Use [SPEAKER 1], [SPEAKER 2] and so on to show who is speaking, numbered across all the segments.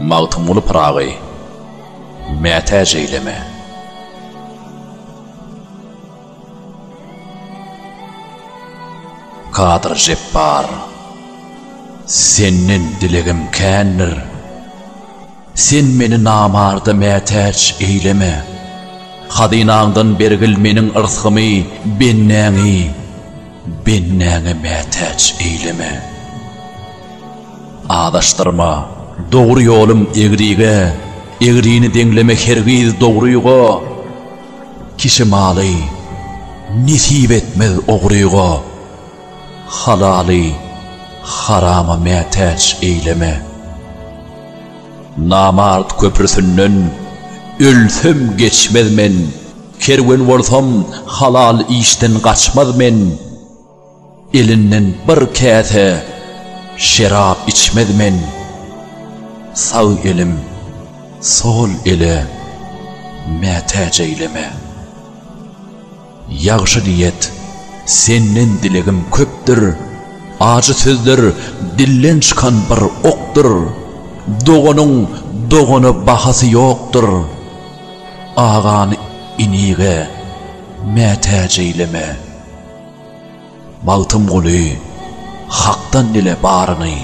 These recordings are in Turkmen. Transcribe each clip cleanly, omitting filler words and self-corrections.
[SPEAKER 1] Magtymguly Pyragy, Mätäç eýleme. Kadyr Jepbar, Senden dilegim kändir. Sen meni namarda mätäç eýleme. Hazynaňdan bergil meniň yrsgymy, bendäňi bendäňe mätäç eýleme. Azaşdyrma, dogry ýolum egrige, egrini deňleme hergiz dogryga. Kişi maly nesip etmez ogryga, halaly harama mätäç eýleme. Namart köprüsinden ölsem geçmez men, kerwen bolsam halal işden gaçmaz men. Elinden bir käse şerap içmez men, Sag elim sol ele mätäç eýleme. Ýagşy niýet, senden dilegim köpdür, Ajy sözler dilden çykan bir okdur, Doganyň dogana bahasy ýokdur, Agany inige mätäç eýleme. Magtymguly, Hakdan dile baryny,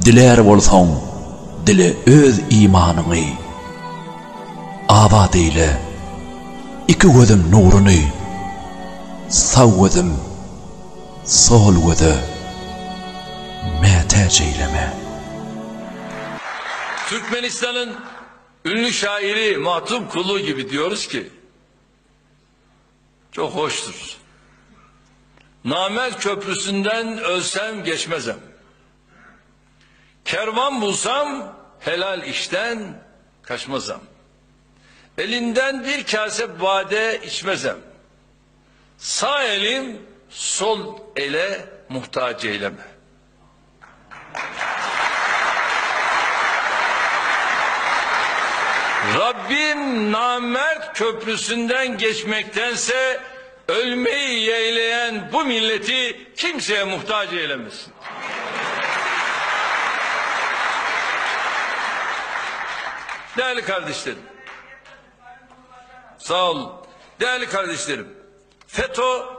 [SPEAKER 1] Dilär bolsaň, dile öz imanyňy. Abat eýle, iki gözüm nuruny, Sag gözüm sol göze mätäç eýleme.
[SPEAKER 2] Türkmenistan'ın ünlü şairi Mahtum Kulu gibi diyoruz ki, Çok hoştur. Namert köprüsünden ölsem geçmezem. Kervan bulsam helal işten kaçmazam. Elinden bir kase bade içmezem. Sağ elim sol ele muhtaç eyleme. Rabbim namert köprüsünden geçmektense ölmeyi yeğleyen bu milleti kimseye muhtaç eylemesin. Değerli kardeşlerim, sağ olun. Değerli kardeşlerim, FETÖ.